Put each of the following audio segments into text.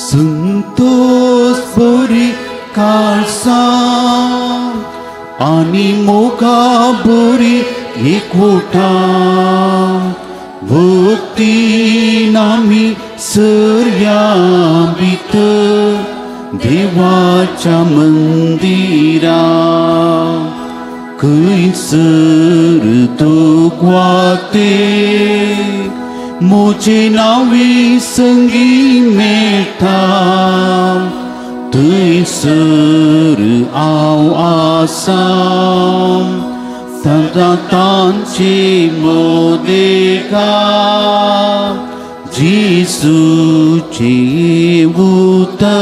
संतोष बरी काळसां आनी मोगा बरी एकवटा भक्तीन आमी सरया भितर देवाच्या मंदिरा खंयसर दुखवाते म्हजे नांवी संगी मेळटा थंयसर हांव आसा तांचे मोदेका जेजूचें उतर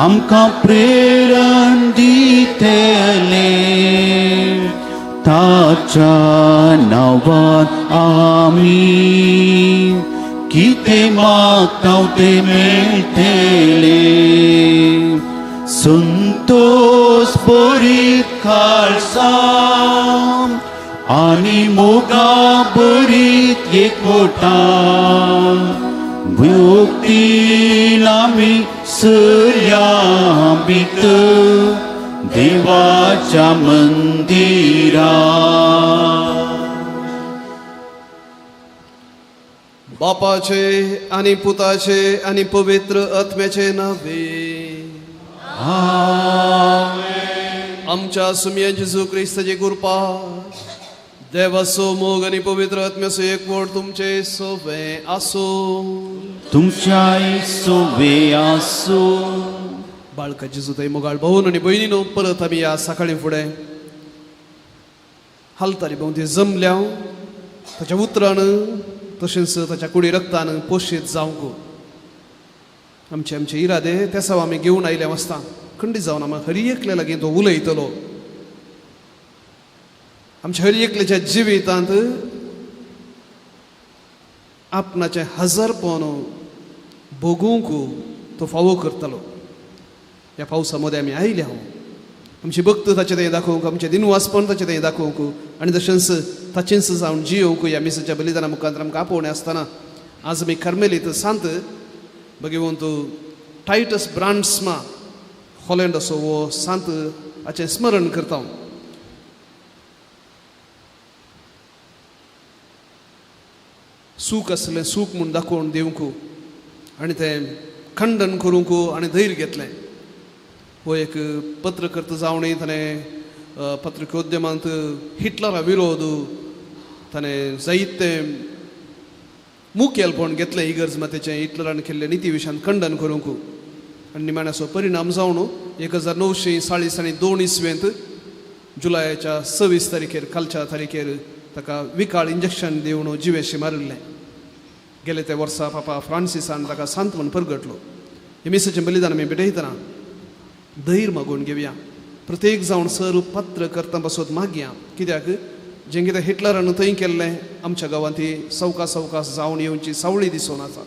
आमकां प्रेरण दितलें ताच्या नांवान आमी कितें मागता तें मेळटलें संतोष बरी काळसां आनी मोगा बरीत एकवटा भक्तीन आमी सरया भितर देवाच्या मंदिरा. बापाचे आनी पुताचे आनी पवित्र आत्म्याचे नावे आमेन. आमच्या सुमया जेजू क्रिस्ताची कृपा, देवाचो मोग आनी पवित्र आत्म्याचो एकवट तुमचे सोवे आसूं. तुमच्याय सोवे आसूं. बाळका जेजू थंय मोगाळ भावन आनी भयणीनो, परत आमी ह्या सकाळी फुडें हालताली भोंवती जमल्या ताच्या उतरान तशेंच ताच्या कुडी रक्तान पोशीत जावंक आमचे आमचे इरादे त्या सव आमी घेवन आयले आसता. खंडीत जावन आमी हर एकल्या लागीं तो उलयतलो. आमच्या हर एकल्याच्या जिवितांत आपणाचें हजारपण भोगूंक तो फावो करतलो. ह्या पावसा मदें आमी आयल्या आमची भक्त ताचें थंय दाखोवंक, आमचें दिनवासपण ताचें थंय दाखोवंक आनी तशेंच ताचेंच जावन जियोवंक ह्या मिसाच्या बलिदाना मुखार आमकां आपोवणें आसतना आज आमी कार्मेलीत सांत भगवंत टायटस ब्रांड्समा हॉलँड असो हो सांत हाचें स्मरण करता. सूख आसलें सूख म्हूण दाखोवन दिवंक आनी तें खंडन करूंक आनी धैर्य घेतलें. हो एक पत्रकर्ता जावनूय ताणें पत्रिकोद्यमांत हिटलरा विरोध ताणें जायते मुखेलपण घेतलें इगर्ज मातेचें हिटलरान केल्ले निती विशयान खंडन करूंक आनी निमाण्याचो परिणाम जावन 1940 आनी 2 इसवेंत जुलयाच्या 26 तारखेर कालच्या तारखेर ताका विकाळ इंजेक्शन दिवन जिवेशी मारिल्लें. गेले ते वर्सा पापा फ्रांसिसान ताका सांत म्हूण परगटलो. हे मिसाचें बलिदान आमी भेटयतना धैर्य मागून घेवया. प्रत्येक जावन सर पत्र करता बसत मागया, कित्याक जें कितें हिटलरान थंय केल्लें आमच्या गांवांत ती सवकास सवकास जावन येवची सावळी दिसून आसा.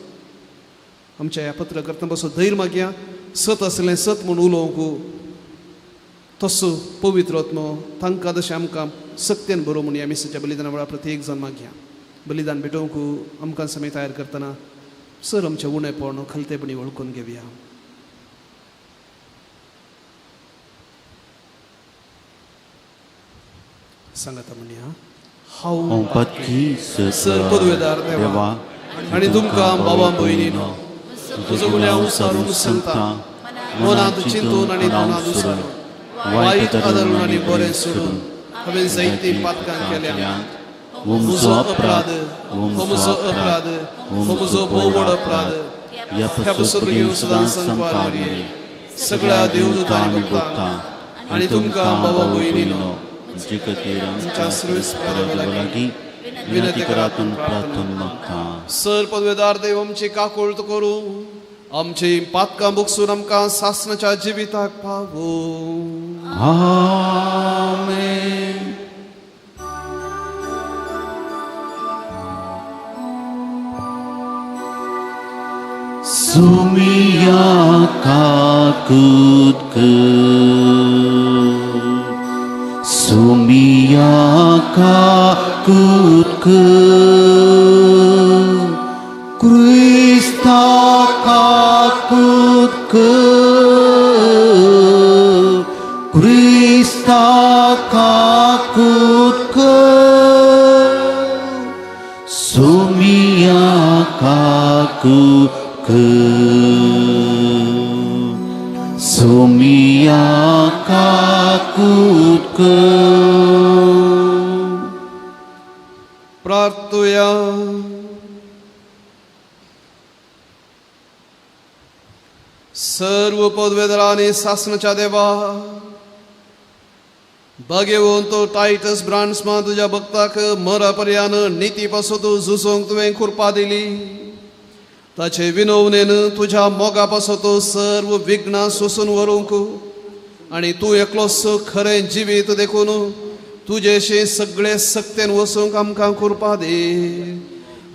आमच्या ह्या पत्र करता बसत धैर्य मागया. सत आसलें सत म्हूण उलोवंक तसो पवित्र आत्मो तांकां तशें आमकां सक्तेन बरोवं म्हूण ह्या मिसाच्या बलिदाना वेळार प्रत्येक जाण मागया. बलिदान भेटोवंक आमकां समय तयार करतना सर आमचें उणेपण खलतेपणी वळखून घेवया. सांगाता म्हणया हांव पातकी सर पदवेदार देवा आनी तुमकां बाबा भयणीनो तुजो गुन्यांव सारून सांगता मनांत चिंतून आनी तोंडांत उसारून वायट आदरून आनी बरें सोडून हांवें जायतीं पातकां केल्या. म्हजो अपराध, म्हजो अपराध, म्हजो भोव व्हड अपराध. ह्या पुस्तक घेवन सदां संकवार सगळ्या देवदूतांनी भोगता आनी तुमकां बाबा भयणीनो विनंती करातून प्रार्थना मागता. सर पदवेदार देव आमची काकुळट करूं, आमची पातकां भोगसून आमकां सासणाच्या जिविताक पावो. आमेन. सुमिया काकुत सुमिया काकुत क्रिस्ता क्रिस्ता काकूत कर, सोमिया काकूत कर, सोमिया काकूत कर। प्रार्थुया। सर्व पदवेदरांनी सासणाच्या देवा, भाग्यवंत तो टायटस ब्रांड्समा तुज्या भक्ताक मरा पर्यान निती पासत झुजोंक तुवें कृपा दिली। ताचे विनवणेन तुज्या मोगा पासत सर्व विघ्नां सोसून व्हरूंक आनी तूं एकलोच खरें जिवीत देखून तुजेशी सगळे सक्तेन वचूंक आमकां कृपा दी।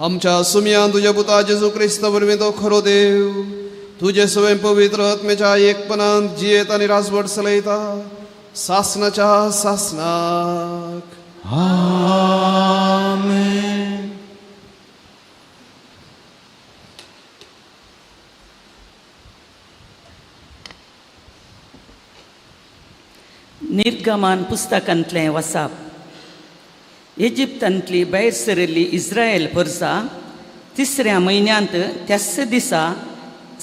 आमच्या सुमयान तुज्या पुता जेजू क्रिस्ता वरवीं तो खरो देव तुजे सवें पवित्र आत्म्याच्या एकपणान जियेत आनी राजवट चलयता सासनाच्या सासनाक। आमेन। निर्गमान पुस्तकांतलें वसाप। इजिप्तांतली भायर सरिल्ली इस्रायल परसा तिसऱ्या म्हयन्यांत त्याच दिसा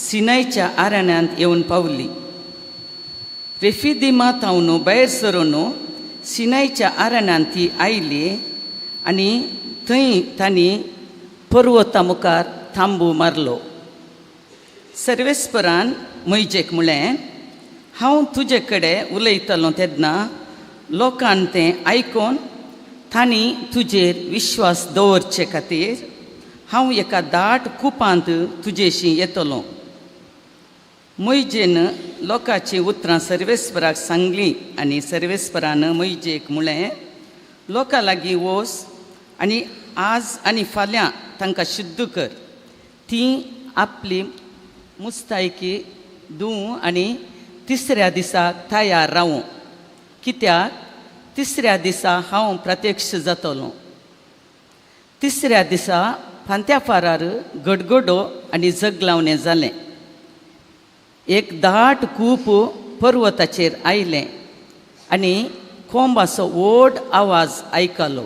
सिनायच्या आरण्यांत येवन पावली। रेफिदिमा थावन भायर सरून सिनायच्या आरण्यांत ती आयली आनी थंय तांणी पर्वता मुखार थांबू मारलो। सर्वेस्परान मोयजेक म्हळें, हांव तुजे कडेन उलयतलो तेन्ना लोकान तें आयकून तांणी तुजेर विश्वास दवरचे खातीर हांव एका दाट कुपांत तुजेशी येतलो। मोयजेन लोकांची उतरां सर्वेस्पराक सांगली आनी सर्वेस्परान मोयजेक म्हळें, लोकां लागीं वच आनी आज आनी फाल्यां तांकां शुद्ध कर, तीं आपली मुस्तायकी धुवूं आनी तिसऱ्या दिसा तयार रावूं, कित्याक तिसऱ्या दिसा हांव प्रत्यक्ष जातलो। तिसऱ्या दिसा फांत्या फारार गडगडो आनी जगलावणें जालें। एक दाट कूप पर्वताचेर आयलें आनी कोंबाचो व्हड आवाज आयकलो।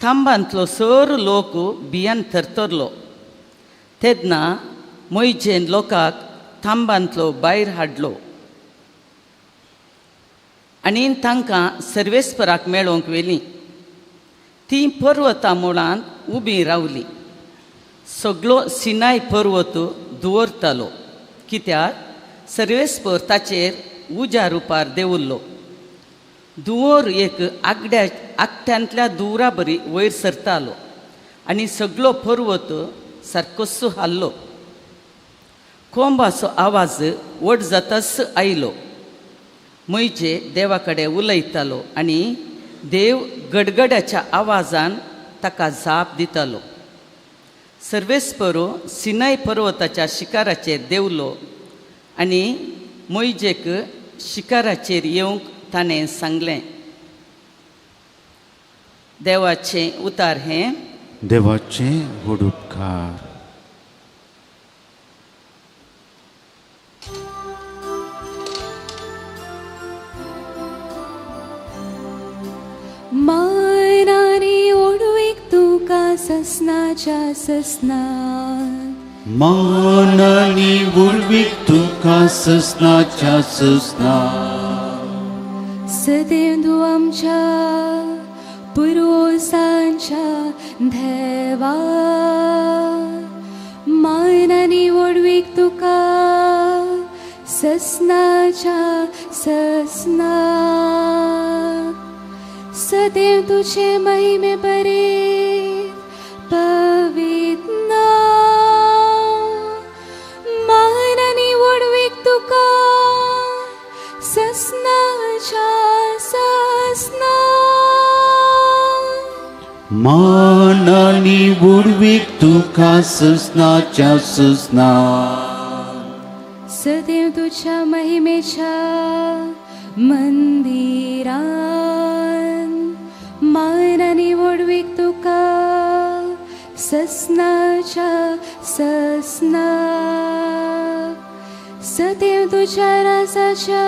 थांबांतलो सर लोक भियान थरथरलो। तेन्ना मोयजेन लोकांक थांबांतलो भायर हाडलो आनी तांकां सर्वेस्पराक मेळोवंक व्हेलीं। तीं पर्वता मुळांत उबीं रावलीं। सगळो सिनाय पर्वत दवरतालो, कित्याक सर्वेस्पर ताचेर उज्या रुपार देंवल्लो। धुंवर एक आगड्या आगट्यांतल्या धुंवरा बरी वयर सरतालो आनी सगळो पर्वत सारकोसो हाल्लो। कोंबाचो आवाज व्हड जाताच आयलो। मोयजे देवा कडेन उलयतालो आनी देव गडगड्याच्या आवाजान ताका जाप दितालो। सर्वेस्पर सिनाय पर्वताच्या शिकाराचेर देंवलो आनी मोयजेक शिकाराचेर येवंक ताणें सांगलें। देवाचें उतार हें देवाचें व्हड उपकार। मानानी ओडवीक तुका ससनाच्या ससना, मानानी उडवीक तुका ससनाच्या ससना, सदैव तूं आमच्या पुर्वसांच्या देवा, मानानी ओडवीक तुका ससनाच्या ससना, सदैव तुझे महिमे परे पवित्र मानानी ओडवीक तुका ससनाच्या ससना, मानानी उडवीक तुका ससनाच्या ससना, सदैव तुझ्या महिमेच्या मंदिरान मानानी ओडवीक तुका ससनाच्या ससना, सदैव तुझ्या राजाच्या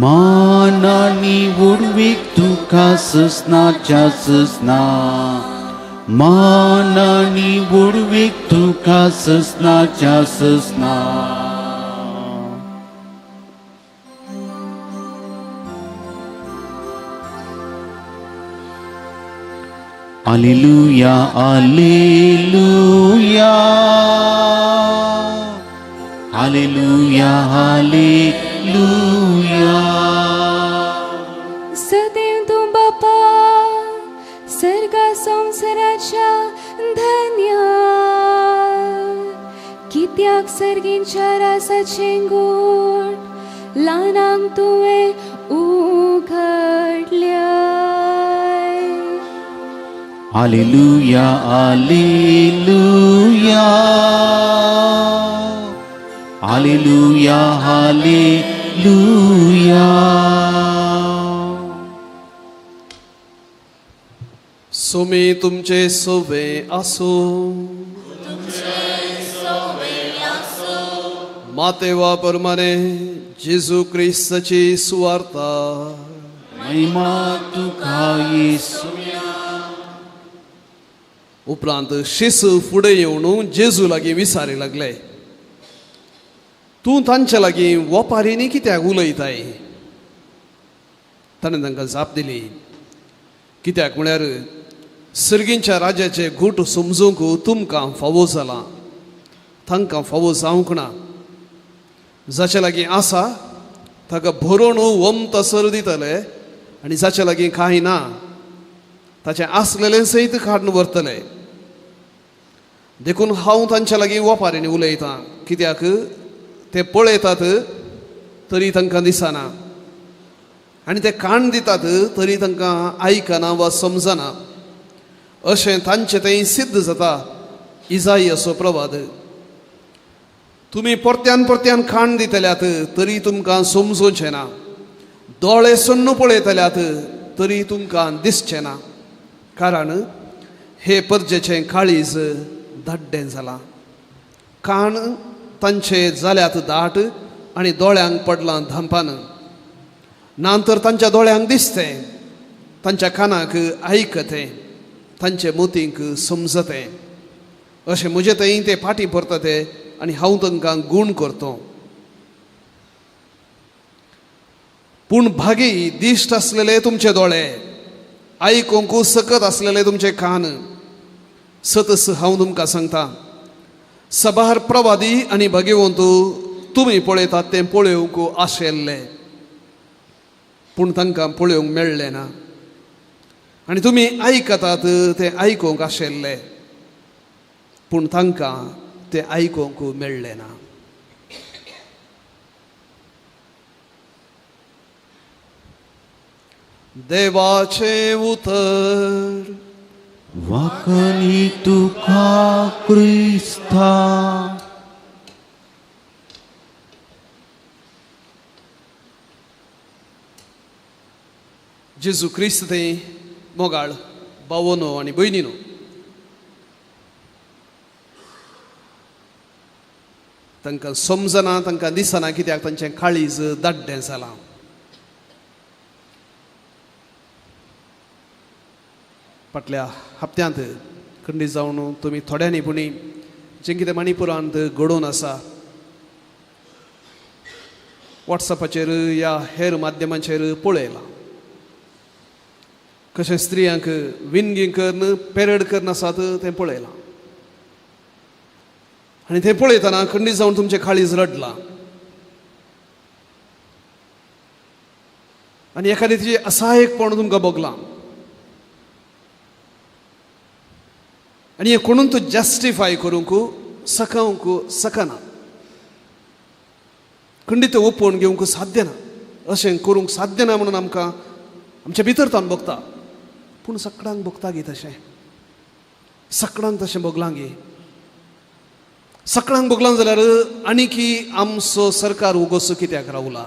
मान आनी व्हडवीक तुका ससनाच्या ससना, मान आनी व्हडवीक तुका ससनाच्या ससना. Alleluia, alleluia, alleluia, alleluia. सदैव तूं बापा सर्गा संवसाराच्या धन्या, कित्याक सर्गींच्या रासाचें गोड ल्हानांक तुवें उगडल्या. Alleluia, alleluia, alleluia, alleluia. Somi तुमचे सोवे आसो, मातेवा परमाने जेजू क्रिस्ताची सुवार्ता. महिमा तुका येसुया. उपरांत शिस फुडें येवन जेजू लागीं विचारी लागले, तूं तांचे लागीं वपारींनी कित्याक उलयताय? ताणें तांकां जाप दिली, कित्याक म्हळ्यार सर्गींच्या राजाचे घूट समजूंक तुमकां फावो जालां, तांकां फावो जावंक ना. जाचे लागीं आसा ताका भरोवन वमतसर दितले आनी जाचे लागीं कांय ना ताचें आसलेलें सयत काडून व्हरतले. देखून हांव तांच्या लागीं वपारींनी उलयतां, कित्याक ते पळयतात तरी तांकां दिसना आनी ते कान दितात तरी तांकां आयकना वा समजना. अशें तांचें तें सिद्ध जाता इजाई असो प्रवाद. तुमी परत्यान परत्यान कान दितल्यात तरी तुमकां समजूचें ना, दोळे सोडून पळयतल्यात तरी तुमकां दिसचें ना, कारण हे परजेचें काळीज धाड्डें जालां, कान तांचे जाल्यात दाट आनी दोळ्यांक पडलां धांपान. ना तर तांच्या दोळ्यांक दिसतें, तांच्या कानाक आयकतें, तांचे मोतींक समजतें. अशें म्हजे थंय ते फाटीं परतते आनी हांव तांकां गूण करतो. पूण भागी दिश्ट आसलेले तुमचे दोळे, आयकूंक सकत आसलेले तुमचे कान. सतस हांव तुमकां सांगता, सबार प्रवादी आनी भाग्यवंत तुमी पळयतात तें पळोवंक आशिल्ले, पूण तांकां पळोवंक मेळ्ळें ना, आनी तुमी आयकतात तें आयकूंक आशिल्ले, पूण तांकां तें आयकूंक मेळ्ळें ना. देवाचें उतर. वाकणी तुका क्रिस्ता. जेजू क्रिस्त ते मोगाळ बावनो आनी भयणीनो, तांकां समजना, तांकां दिसना, कित्याक तांचें काळीज दाड्डें जालां. फाटल्या हप्त्यांत खंडीत जावन तुमी थोड्यांनी पुणी जें कितें मणिपुरांत घडोवन आसा वॉट्सॅपाचेर या हेर माध्यमांचेर पळयलां, कशें स्त्रियांक विनगींग करून पेरेड करून आसात तें पळयलां. आनी तें पळयतना खंडीत जावन तुमचें काळीज रडलां आनी एखादें तिचें असहायकपण तुमकां भोगलां. आनी हें कोणून तूं जस्टिफाय करूंक सकावंक सकना, खंडीत ओपोवन घेवंक साध्य ना, अशें करूंक साध्य ना म्हणून आमकां आमच्या भितर तान भोगता. पूण सकडांक भोगता गी तशें, सकडांक तशें भोगलां गी, सकडांक भोगलां जाल्यार आनीकी आमचो सरकार उगोसो कित्याक रावला?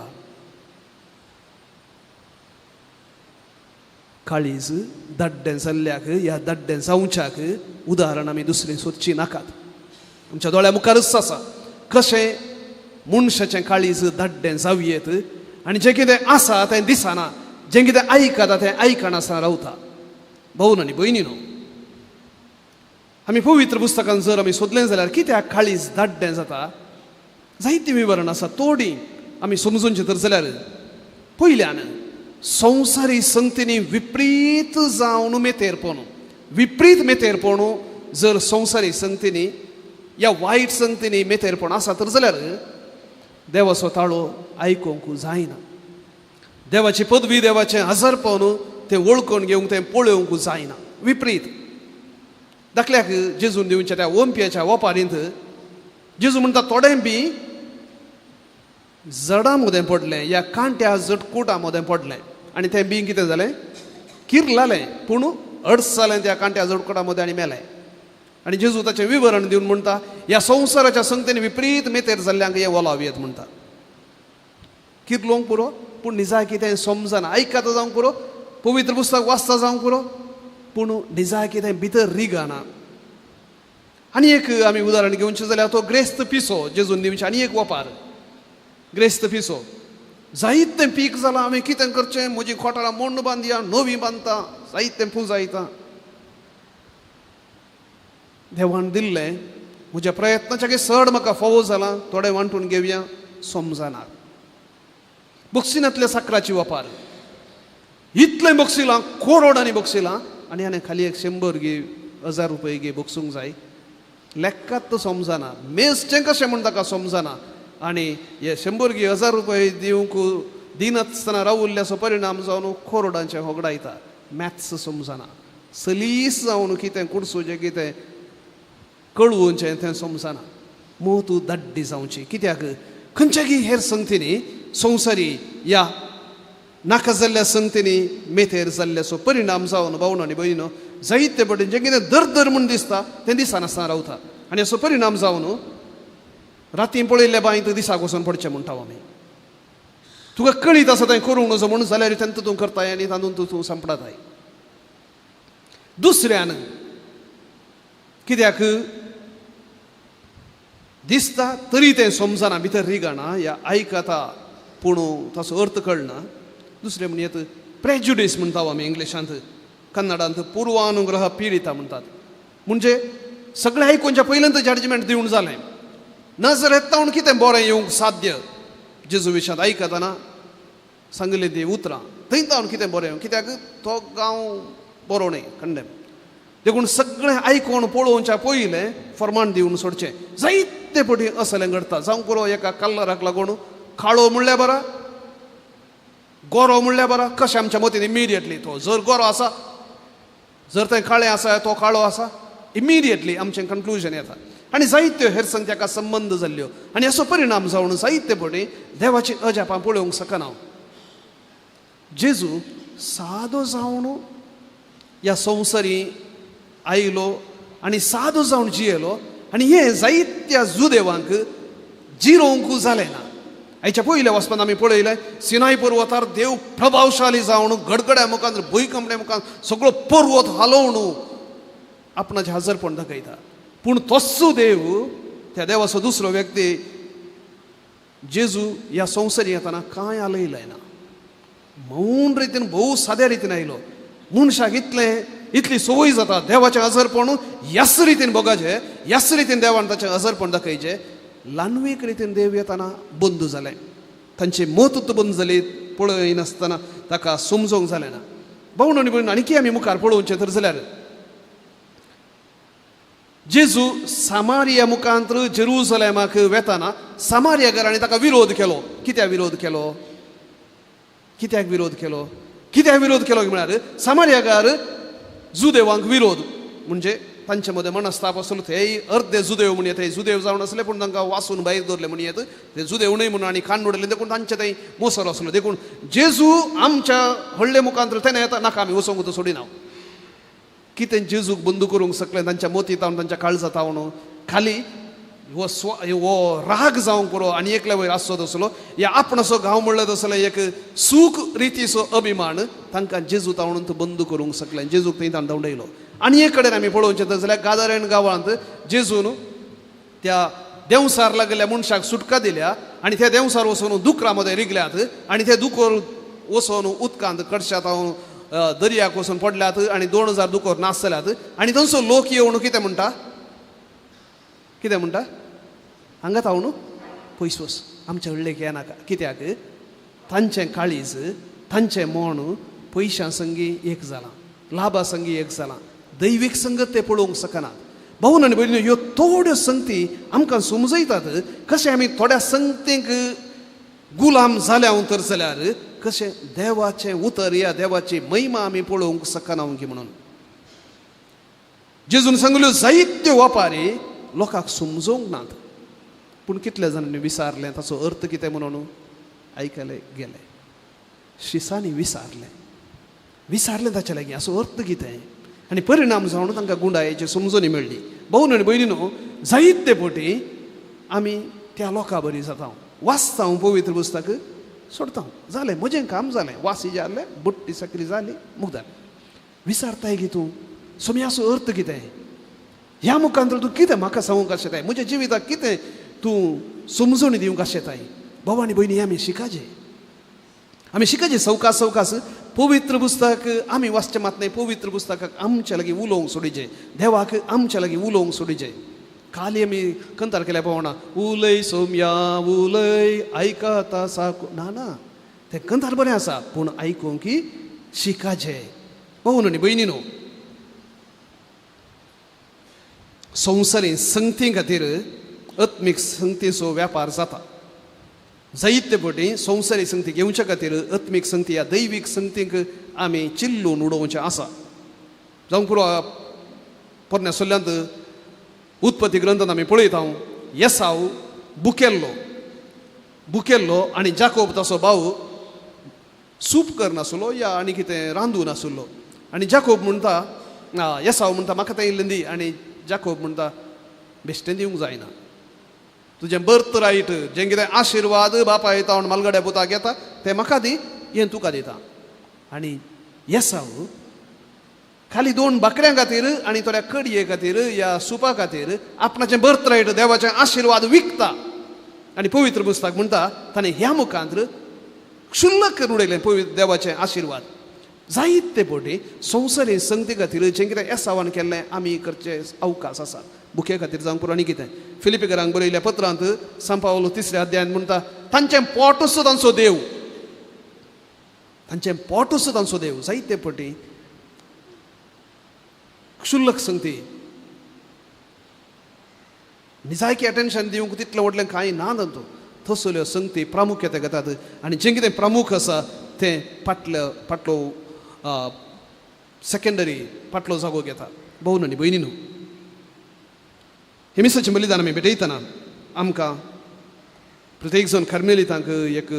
काळीज दाड्डें जाल्ल्याक ह्या दाड्डें जावच्याक उदाहरण आमी दुसरें सोदचीं नाकात. आमच्या दोळ्या मुखारच आसा कशें मनशाचें काळीज दाड्डें जावयेत आनी जें कितें आसा तें दिसना, जें कितें आयकता तें आयकनासतना रावता. भावन आनी भयणीनो, आमी पवित्र पुस्तकान जर आमी सोदलें जाल्यार कित्याक काळीज दाड्डें जाता जायतीं विवरण आसा. थोडीं आमी समजूनचें तर जाल्यार पयल्यान संवसारी संगतींनी विपरीत जावन मेतेरपण, विपरीत मेतेरपण जर संवसारी संगतींनी या वायट संगतींनी मेतेरपण आसा तर जाल्यार देवाचो ताळो आयकूंक जायना. देवाची पदवी, देवाचें हजारपण तें वळखून घेवंक, तें पळोवंक जायना. विपरीत दाखल्याक जेजून दिवच्या त्या ओंपयाच्या ओपारींत जेजू म्हणटा थोडें बी जडां मदें पडलें या कांट्या जटकुटां मदें पडलें आनी तें बी कितें जालें, किरलालें, पूण अडस जालें त्या कांट्या जटकुटां मदें आनी मेलें. आनी जेजू ताचें विवरण दिवन म्हणटा ह्या संवसाराच्या संगतेन विपरीत मेतेर जाल्ल्यांक हें ओलाव येत म्हणटा. किरलोंक पुरो, पूण निजायकी तें समजना. आयकता जावंक पुरो, पवित्र पुस्तक वाचता जावंक पुरो, पूण निजायकी तें भितर रिगना. आनी एक आमी उदाहरण घेवचें जाल्यार तो ग्रेस्त पिसो जेजून दिवचें आनी एक वपार ग्रेस्त पिसो. जायतें पीक जालां, हांवें कितें करचें, म्हजी खोटारां मोण्ण बांदया, नवी बांदता, जायतें पुंजायता. देवान दिल्लें म्हज्या प्रयत्नाच्या चड म्हाका फावो जालां, थोडें वांटून घेवया, समजना. बक्षिनांतल्या साकराची वपार, इतलें बक्षिलां, करोडांनी बक्षिलां आनी हाणें खाली एक 100 गे 1000 रुपये गे बक्षूंक जाय. लेक्कात तो समजना, मेजचें कशें म्हूण ताका समजना. आनी हे 100 गे 1000 रुपये दिवंक दिनासतना रावुल्ल्याचो परिणाम जावन करोडांचें होगडायता. मॅथ्स समजना, सलीस जावन कितें कुडसूचें कितें कळोवचें तें समजना. मोत दाड्डी जावची कित्याक खंयच्यागी हेर संगतींनी संवसारी या नाका जाल्ल्या संगतींनी मेथेर जाल्ल्याचो परिणाम जावन भावन आनी भयणो जायते पटेन जें कितें दर म्हूण दिसता तें दिसनासतना रावता. आनी असो परिणाम जावन राती पळयल्ल्या बांयत दिसाक वचून पडचें म्हणटा आमी. तुका कळीत आसा तें करूंक नजो म्हणून जाल्यार तेंत तूं करताय आनी तातूंत तूं सांपडताय. दुसऱ्यान कित्याक दिसता तरी तें समजना, भितर रिगना या आयकता पूण ताचो अर्थ कळना. दुसरें म्हणयत प्रेजुडीस म्हणटा आमी इंग्लिशांत, कन्नडांत पूर्वानुग्रह पिडिता म्हणटात. म्हणजे सगळें आयकुच्या पयल्यांत जजमेंट दिवन जालें. नजरेंत कितें बरें येवंक साध्य जेजू विशांत आयकतना सांगली ती उतरां थंय तावन कितें बरें येवंक, कित्याक तो गांव बरो न्हय कंडेम. देखून सगळें आयकून पळोवच्या पयलें फर्मान दिवन सोडचें. जायते पटी असलें घडटा. जावंक पुरो एका कलराक लागून काळो म्हणल्यार बरा, गोरो म्हणल्यार बरा, कशें आमच्या मतीन इमिडिएटली तो जर गोरो आसा, जर तें काळें आसा तो काळो आसा, इमिडिएटली आमचें कन्क्लुजन येता. आनी जायत्यो हेर संग ताका संबंद जाल्ल्यो आनी असो परिणाम जावन जायते पटी देवाची अजापां पळोवंक शकना. जेजू सादो जावन ह्या संवसारी आयलो आनी सादो जावन जियेलो आनी हें जायत्या जुदेवांक जिरोवंक जालें ना. आयच्या पयल्या वचपान आमी पळयलें सिनाय पर्वतार देव प्रभावशाली जावन गडगड्या मुखार भुंयकंपण्या मुखार सगळो पर्वत हालोवन आपणाचें हजरपण दाखयता. पूण तोच देव त्या देवाचो दुसरो व्यक्ती जेजू ह्या संवसारी येतना कांय आलयलें ना. मौन रितीन भोव साद्या रितीन आयलो. मनशाक इतली संवय जाता देवाचें हजरपण ह्याच रितीन भोगाचें, ह्याच रितीन देवान ताचें हजरपण दाखयचें. ल्हानवीक रितीन देव येतना बंद जालें, तांची मत बंद जाली, पळयनासतना ताका समजोंक जालें ना. भावण आनी भयण आनीकी आमी मुखार पळोवचें तर जाल्यार जेजू सामारिया मुखांत जेरुजलेमाक वेताना सामारिया घरांनी ताका विरोध केलो. कित्याक विरोध केलो? कित्याक विरोध केलो? कित्याक विरोध केलो म्हळ्यार सामारियाकार जुदेवांक विरोध म्हणजे तांचे मदें मनस्ताप आसलो. ते अर्दे जुदेव म्हणयत, ते जुदेव जावन आसले पूण तांकां वासून भायर दवरले म्हणयत, ते जुदेव न्हय म्हणून आनी खाण उडयले देखून तांचे थंय मोसर आसलो. देखून जेजू आमच्या व्हडले मुखांत तेन्ना येता नाका आमी वचोंक तो सोडिना. कितें जेजूक बंद करूंक शकलें तांच्या मोती तावन तांच्या काळजा तावन खाली हो हो राग जावंक पुरो आनी एकल्या वयर आसचो तसलो या आपणाचो गांव म्हणलो तसलो एक सूख रितीचो अभिमान तांकां जेजू तावणून तो बंद करूंक शकलें. जेजूक थंय ताण धांवडयलो. आनी एक कडेन आमी पळोवचें तर जाल्यार गादारेन गांवांत जेजून त्या देंवसार लागल्या मनशाक सुटका दिल्या आनी ते देंवसार वचून दुकरा मदें रिगल्यात आनी ते दुकोर वचून उदकांत कडशात दर्याक वचून पडल्यात आनी 2000 दुकोर नाश जाल्यात. आनी थंयसो लोक येवन कितें म्हणटा, कितें म्हणटा, हांगा तावन पयस वच, आमच्या हळ्ळेक येनाका. कित्याक तांचें काळीज तांचें मन पयशां संगी एक जालां, लाभा संगी एक जालां, दैवीक संगत ते पळोवंक शकनात. भावन आनी भयणीनो, ह्यो थोड्यो संगती आमकां समजयतात कशें आमी थोड्या संगतींक गुलाम जाल्या तर जाल्यार कशें देवाचें उतर या देवाची महिमा आमी पळोवंक शकना की म्हणून. जेजून सांगल्यो जायत्यो वापारी लोकांक समजोवंक नात, पूण कितल्या जाणांनी विसारलें ताचो अर्थ कितें म्हणून आयकले गेले, शिसांनी विसारलें, विसारलें ताच्या लागीं असो अर्थ कितें आनी परिणाम जावन तांकां गुंडायेची समजणी मेळ्ळी. भावन आनी भयणीनो, जायते पटी आमी त्या लोकां बरी जाता, वाचता पवित्र पुस्तक सोडता, जालें म्हजें काम जालें, वासी जालें, बुट्टी सकरी जाली, मुगदालें. विसारताय की तूं सोम्याचो अर्थ कितें, ह्या मुखांतर तूं कितें म्हाका सांगूंक आशेताय, म्हज्या जिविताक कितें तूं समजणी दिवंक आशेताय. भाव आनी भयणी, आमी शिकाजे, आमी शिकाजे सवकास सवकास पवित्र पुस्तक आमी वाचचें मात न्हय, पवित्र पुस्तकाक आमच्या लागीं उलोवंक सोडीचे, देवाक आमच्या लागीं उलोवंक सोडीचे. खाली आमी कंतार केल्या पावना, उलय सोम्या उलय आयकता साकू, ना ना, तें कंतार बरें आसा पूण आयकूंक की शिकाजे. भाव आनी भयणीनो, संवसारी संगती खातीर आत्मीक संगतीचो व्यापार जाता. जायते पटी संवसारी संगती घेवच्या खातीर आत्मीक संगती ह्या दैवीक संगतीक आमी चिल्लून उडोवचें आसा. जावंक पुरो पोरण्या सल्ल्यांत उत्पत्ती ग्रंथांत आमी पळयता, येसाव बुकेल्लो, बुकेल्लो आनी जाकोब ताचो भाव सूप करनासलो या आनी कितें रांदून आसलो आनी जाकोब म्हणटा, येसाव म्हणटा म्हाका तें इल्लें दी, आनी जाकोब म्हणटा बेश्टें दिवंक जायना, तुजें बर्थ रायट जें कितें आशिर्वाद बापाय येता म्हण मालगड्या पुताक येता तें म्हाका दी, हें तुका दिता. आनी येसाव खाली 2 बाकड्यां खातीर आनी थोड्या कडये खातीर या सुपा खातीर आपणाचें बर्थ रायट देवाचें आशिर्वाद विकता. आनी पवित्र पुस्तक म्हणटा ताणें ह्या मुखांत क्षुल्लक करून उडयलें पवित्र देवाचें आशिर्वाद. जायते पटी संवसारी संगती खातीर जें कितें येसावान केल्लें आमी करचे अवकाश आसा, बुके खातीर जावंक पुरो आनी कितें. फिलिपीकरांक बरयल्ल्या पत्रांत सांपावलो 3 अध्यायांत म्हणटा तांचें पोटूच तांचो देव, तांचें पोटूच तांचो देव. जायते पटी क्षुल्लक संगती निजायकी अटेन्शन दिवंक तितलें व्हडलें कांय ना तातूंत, तसल्यो संगती प्रामुख्यता घेतात आनी जें कितें प्रमुख आसा तें फाटलो फाटलो सेकेंडरी फाटलो जागो घेता. भोवन आनी भयणीनू, हे मिसाचें बलिदान आमी भेटयतना आमकां प्रत्येक जण कार्मेलितांक एक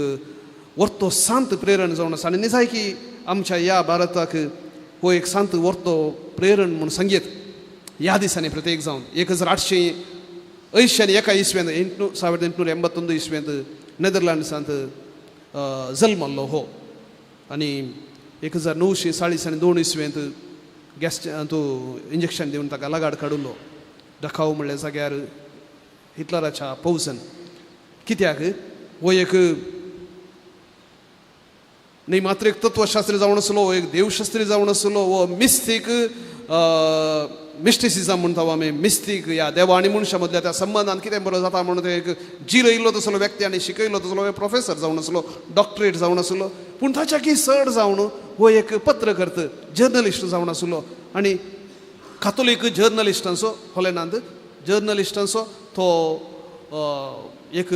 वर्तो शांत प्रेरण जावन आसा आनी निजायकी आमच्या ह्या भारताक हो एक शांत वर्तो प्रेरण म्हूण सांगयत. ह्या दिसांनी प्रत्येक जावन 1881 इस्वेंत 1881 इस्वेंत नेदरलँड्सांत जल्मल्लो हो आनी 1942 इस्वेंत गॅस तो इंजेक्शन दिवन ताका लगाड काडुल्लो डखाव म्हणल्या जाग्यार हिटलराच्या पौजन. कित्याक हो एक न्ही मात्र एक तत्वशास्त्री जावन आसलो, हो एक देवशास्त्री जावन आसलो, हो मिस्तीक मिस्टिसिजम म्हणटा आमी, मिस्तीक ह्या देवा आनी मनशा मदल्या त्या संबंदान कितें बरो जाता म्हणून ते एक जिरयल्लो तसलो व्यक्ती आनी शिकयल्लो तसलो प्रोफेसर जावन आसलो, डॉक्टरेट जावन आसलो, पूण ताच्याकी चड जावन हो एक पत्रकर्त जर्नलिस्ट जावन आसलो आनी कातोलीक जर्नलिस्टांचो हॉलँडांत जर्नलिस्टांचो तो एक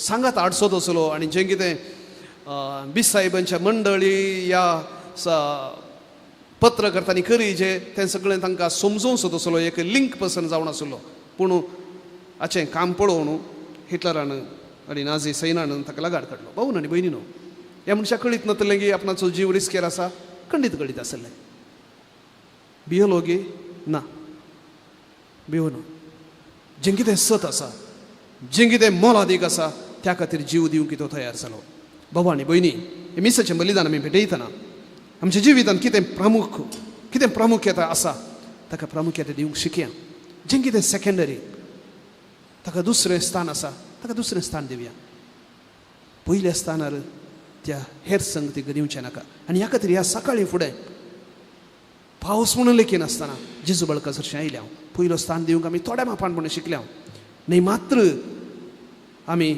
सांगात आडसोत आसलो आनी जें कितें बीस साहेबांच्या मंडळी ह्या पत्रकर्तांनी करी जे तें सगळें तांकां समजोवंक सोद आसलो, एक लिंक पर्सन जावन आसलो. पूण हाचें काम पळोवन हिटलरान आनी नाझी सैनान ताका लगाड काडलो. भाव आनी भयणीनो, ह्या मनशाक कळीत नातलें की आपणाचो जीव रिस्केर आसा, खंडीत कळीत आसलें. भियलो गी ना, भिवना. जें कितें सत आसा, जें कितें मोलादीक आसा त्या खातीर जीव दिवंक तो तयार जालो. बाबा आनी भयणी, हे मिसाचें बलिदान आमी भेटयतना आमच्या जिवितांत कितें प्रमुख, कितें प्रामुख्यता आसा ताका प्रामुख्यता दिवंक शिकया. जें कितें सेकेंडरी ताका दुसरें स्थान आसा, ताका दुसरें स्थान दिवया. पयल्या स्थानार त्या हेर संगतीक दिवचें नाका. आनी ह्या खातीर ह्या सकाळीं फुडें पावस म्हणून लेखी नासतना जेजू बाळका सरशीं आयल्या हांव. पयलो स्थान दिवंक आमी थोड्या मापान म्हणून शिकल्या हांव. न्ही मात्र आमी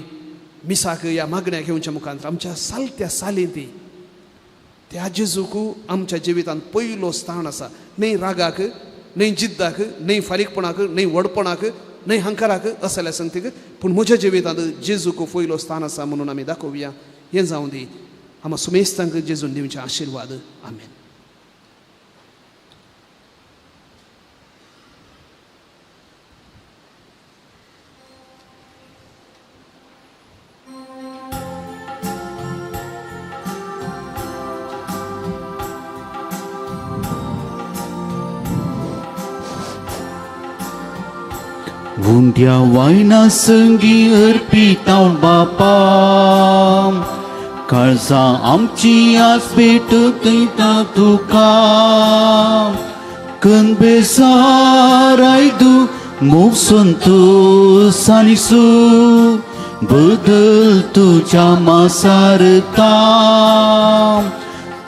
मिसाक ह्या मागण्या घेवच्या मुखांत आमच्या सालत्या सालींत त्या जेजूक आमच्या जिवितांत पयलो स्थान आसा. न्ही रागाक, न्ही जिद्दाक, न्ही फारीकपणाक, न्ही व्हडपणाक, न्ही हंकाराक असल्या संगतीक, पूण म्हज्या जिवितांत जेजूक पयलो स्थान आसा म्हणून आमी दाखोवया. हें जावं दी आमा सुमेस्तांक जेजून दिवचे आशिर्वाद. आमेन. उंड्या वायना संगी अर्पिता बापा, काळजा आमची आज भेट दिता तुका. कनबेसार आयदू मोग संतोष आनी सूख बदल तुज्या मासारता.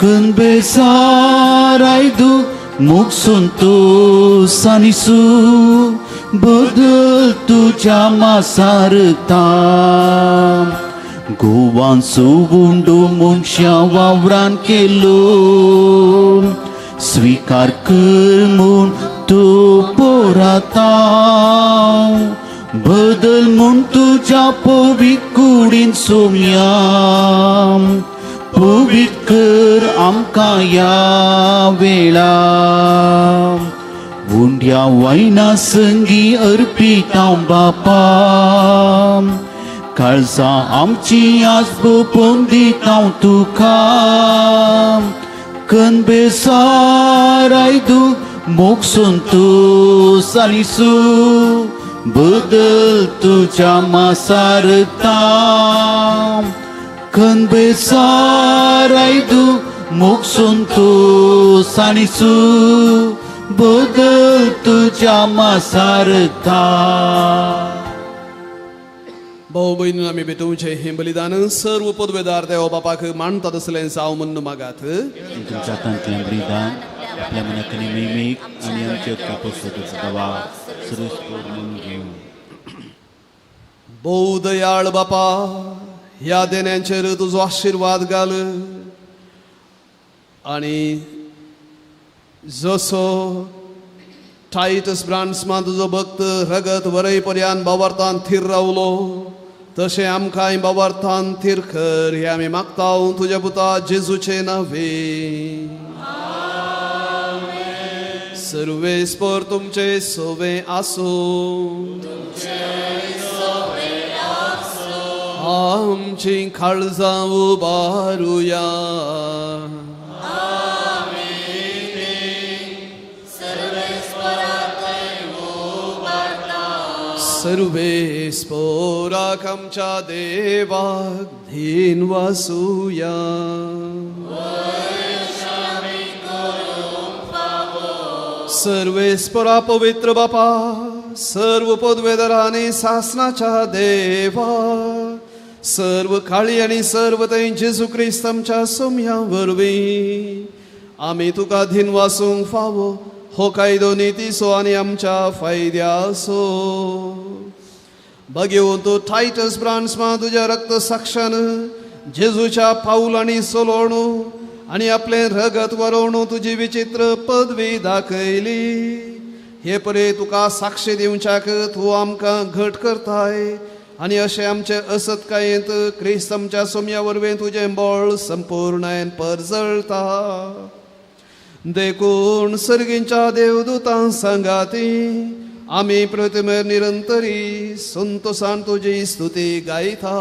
कनबेसार आयदू मोग संतोष आनी सूख बदल तुज्या मासारता. गोवांचो उंडो मनशा वावरान केलो, स्वीकार कर म्हूण तूं पोराता. बदल म्हूण तुज्या पवित्र कुडीन सोम्या, पवित्र कर आमकां ह्या वेळा. उंड्या वायना संगी अर्पिता बापा, काळजा आमची आज बोपोवन दिता तुका. कनबेसार आयदू मोग संतोष आनी सूख बदल तुज्या मासारता. कनबेसार आयदू मोग संतोष आनी सूख बदल तुज्या मासारता. भाऊ भयणीन आमी भेटोवचें हें बलिदान सर्व पदवेदार देव बापाक मानतात असलें जावं म्हूण मागात. तुमच्या हातांतलें बलिदान आपल्या मनाक नेहमीक आनी आमच्या कापोसोदाचो दवा सुरस म्हणून घेवं. भोव दयाळ बापा, ह्या देण्यांचेर तुजो आशिर्वाद घाल आनी जसो टायटस ब्रांड्समा तुजो भक्त रगत वरय पर्यान बावार्थान थीर रावलो तशें आमकांय बावार्थान थीर कर हे आमी मागता तुज्या पुता जेजूचे नावे. सर्वेस्पर तुमचे सोवे आसूं. आमची काळजां उबारुया. सर्वेस्पोराक आमच्या देवाक धीन वासूया. सर्वेस्पोरा पवित्र बापा, सर्व पदवेदारांनी सासनाच्या देवा, सर्व काळी आनी सर्व थंय जेजू क्रिस्त आमच्या सोम्या वरवीं आमी तुका धीन वासूंक फावो हो कायदो नितीचो आनी आमच्या फायद्याचो. बघेवन तूं टायटस ब्रांड्समा तुज्या रक्त साक्षान जेजूच्या पावलांनी सोलोवणू आनी आपलें रगत वरोवणू तुजी विचित्र पदवी दाखयली. हे परे तुका साक्षी दिवच्याक तूं आमकां घट करताय आनी अशें आमचे असत्कायेंत क्रिस्त आमच्या सोम्या वरवीं तुजें बळ संपूर्णायेन परजळता. देखून सर्गींच्या देवदूतां सांगाती आमी प्रतिमेर निरंतरी संतोषान तुजी स्तुती गायता.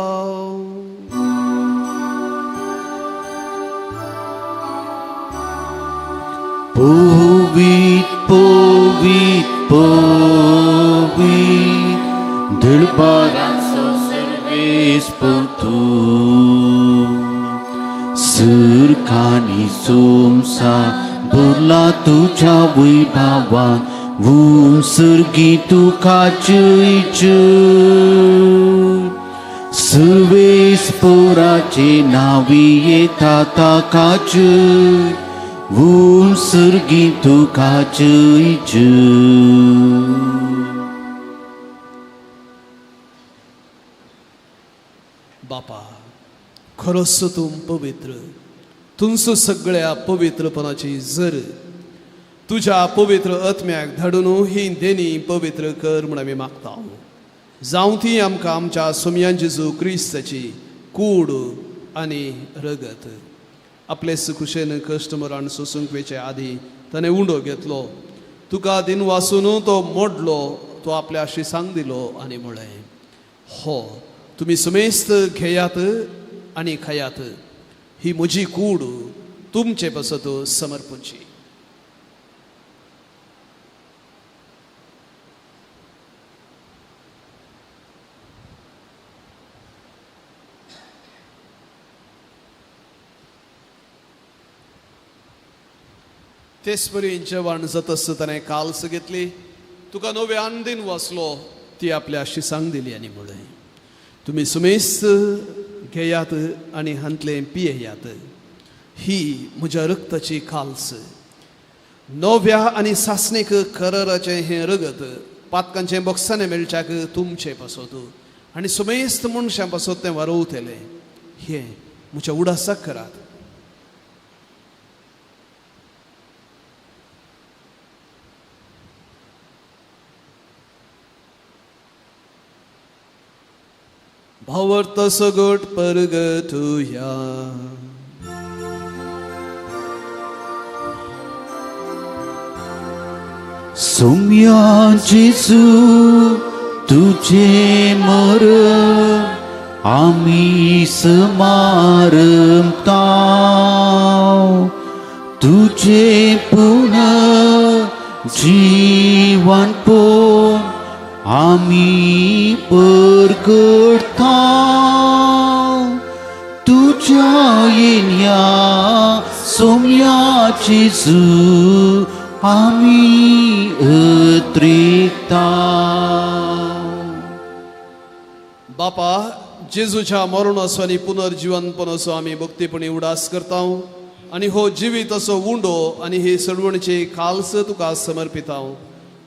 पवित पवित पवित दळबाराचो सर्वेस्पर तूं, सुरखानी सोमसा भरला तुज्या वैभावान. वूम सुर्गी तुका जय. सुर्वेस पोराचे नावी येता ताका जय, वूम सुर्गी तुका जय. बापा, खरोच तूं पवित्र, तुमचो सगळ्या पवित्रपणाची जर तुज्या पवित्र आत्म्याक धाडून ही देणी पवित्र कर म्हूण आमी मागता. जावं ती आमकां आमच्या सोमयान जेजू क्रिस्ताची कूड आनी रगत. आपले सुखुशेन कश्ट मरण सोसूंक वेचे आदी ताणें उंडो घेतलो, तुका दिन वासून तो मोडलो, तो आपल्या शिसांक दिलो आनी म्हळें, हो तुमी समेस्त घेयात आनी खायात, ही म्हजी कूड तुमचे पासत समर्पणची. तेचपरी जेवण जातस ताणें काल्स घेतली, तुका नवे आनंदीन वाचलो, ती आपल्या शिसांक दिली आनी म्हळें, तुमी सुमेस्त घेयात आनी हांतलें पियेयात, ही म्हज्या रक्ताची काल्स, नव्या आनी सासणीक कराराचें हें रगत पातकांचें बोक्साने मेळच्याक तुमचें पासत आनी सुमेस्त मनशां पासत तें वारोवतलें, हें म्हज्या उडासाक करात. भावार्थ सगट परगटुया. सोम्या जेजू तुझे मरण आमी स्मारता, तुझे पुनः जीवन पोन आमी परगटता, तुझ्या येण्या सोम्या जेजू आमी अत्रेकता. बापा, जेजूच्या मरणाचो आनी पुनर्जीवनपणाचो आमी भक्तीपणी उडास करता आनी हो जिवीत असो उंडो आनी ही सडवणची खालस तुका समर्पिता.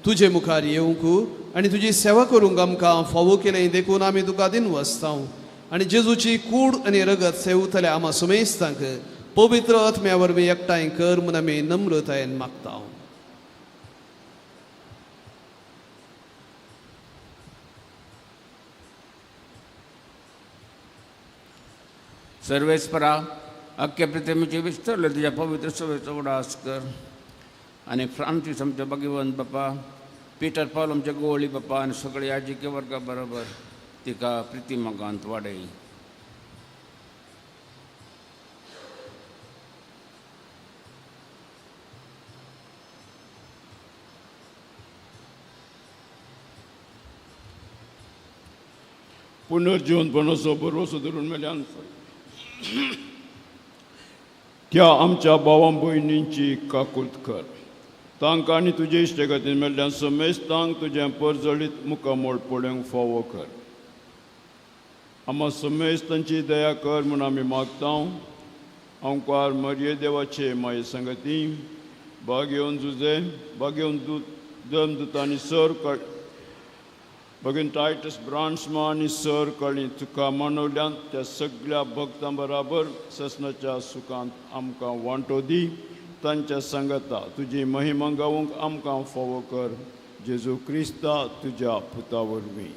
तुजे मुखार येवंक आनी तुजी सेवा करूंक आमकां फावो केलें देखून आमी तुका दिन वसता आनी जेजूची कूड आनी रगत सेवतल्या आमा सुमेस्तांक पवित्र आत्म्या वरवीं एकठांय कर म्हूण आमी नम्रतायेन मागता. सर्वेस्परा, अख्ख्या पृथ्वीचे विस्तरले तुज्या पवित्र सभेचो उडास कर आनी फ्रांसीस आमच्या भगवंत बापा, पिटर पावल आमच्या गोवळी बापा आनी सगळे याजिके वर्गा बरोबर तिका प्रिती मोगांत वाडय. पुनर्जीवनपणाचो भरवसो धरून मेल्यान त्या आमच्या भावां भयणींची काकूत कर, तांकां आनी तुजे इश्टेगतीन मेळ्ळ्यान समेस्तांक तुजें परजळीत मुखामोळ पळोवंक फावो कर. आमा समेस्तांची दया कर म्हूण आमी मागता. अंकार मरये देवाचे माये संगती बागेवन जुजे बागेवन दूत दमदूत आनी सर भगीन टायटस ब्रांड्समा आनी सर कळी तुका मानवल्यान त्या सगळ्या भक्तां बराबर ससनाच्या सुखांत आमकां वांटो दी. तांच्या सांगता तुजी महिमा गावंक आमकां फावो कर, जेजू क्रिस्ता तुज्या पुता वरवीं.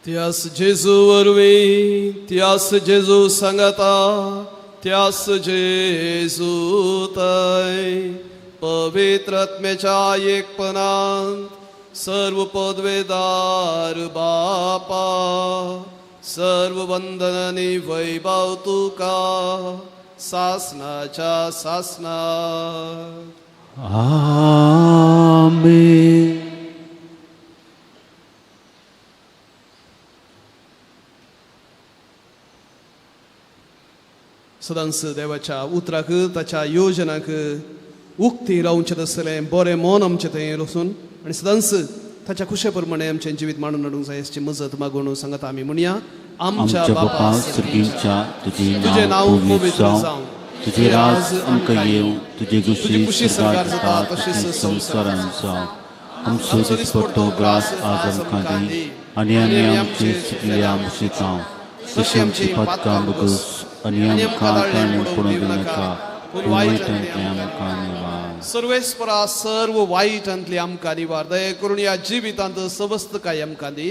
त्यास जेजू वरवीं, त्यास जेजू सांगता, त्यास जेजू तय पवित्र आत्म्याच्या एकपणांत सर्व पदवेदार बापा, सर्व वंदन आनी वैभव तुका सासनाच्या सासना. आमेन. सदांच देवाच्या उतराक ताच्या योजनाक उक्ती रावचें आसलें बरें मन आमचें थंय वचून आनी सदांच ताच्या खुशे प्रमाणे आमचें जिवीत मांडून हाडूंक जाय हाची मजत मागून सांगता आमी म्हणया. आमच्या बापा सर्गींच्या तुजें नांव पवित्र जावं, तुजें राज आमकां येवं, तुजी खुशी स्वर्गार जाता तशीच संवसारांत जावं. आमचो दिसपट्टो ग्रास आज आमकां दी आनी आमी आमची चुकिल्ल्या मुशितां तशी आमची पातकां भोगस आनी आमकां ताणें पडूंक दिनाका, पूण वायटांतलें आमकां निवार. सर्वेस्परा सर्व वायटांतली आमकां निवार. दया करून ह्या जिवितांत सवस्तकाय आमकां दी.